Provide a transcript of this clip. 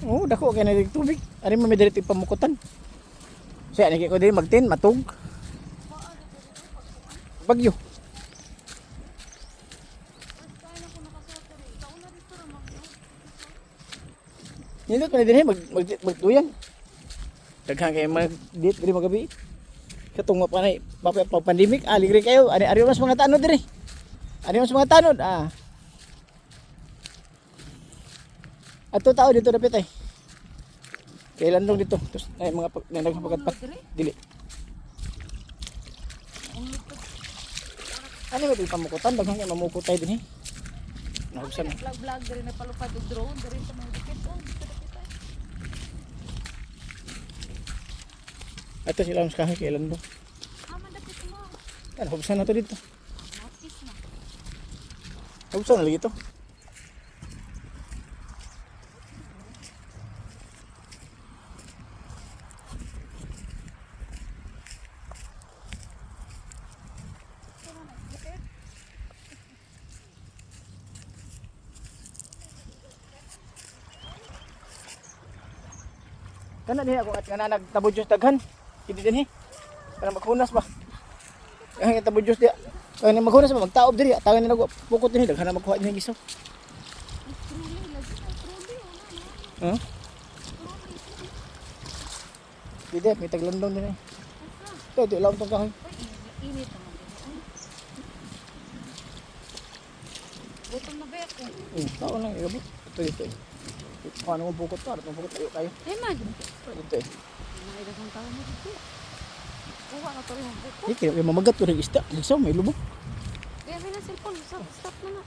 Oh, dako kay na diri tubig. Ari man may diri pamukutan. Siya niki ko diri magtin matug. Bagyo. Nindot man dinhi mag mag magduyan. Daghan kay mag dit diri magabi. Katong pa na pa, pa pandemic, ah, ligre kayo. Ari ari mas mga tanod diri. Ari mas mga tanod, ah. Ato tao dito dapit ay. Kailan dong dito? Tapos ay mga pag nagpagkat dili. Ano ba ito pamukutan? Daghan kay mamukot tayo dinhi. Nahugsan na. Vlog vlog diri na palupad og drone diri sa mga dikit. Oh, dito dapit ay. Ato sila mas kahoy kailan dong. Ah, man dapit mo. Kan hugsan na to dito. Napis na. Hugsan na lagi to. Kana diha ako at kana nagtabod Diyos daghan. Hindi dinhi. Kana maghunas ba? Ang tabod Diyos diha. Kaya na maghunas ba magtaob diri. Tawag na nag pukot dinhi daghan na magkuha dinhi giso. Truly lagi na truly wala na. Huh? Dili, may taglandong din eh. Ito, ito, ilaw itong kahoy. Uy, init naman dito. Gutom na ba ako? Tao lang, ilabot. Ito, dito eh. Ito, kung ano mong bukot to, ano itong bukot, tayo kayo. Ay man. Ito, dito eh. Mga daghang tao mo dito. Kuha na to yung buko. Hindi, kaya mamagat ko rin isda. Ligsaw, may lubog. Kaya may na cellphone. Stop, stop na na.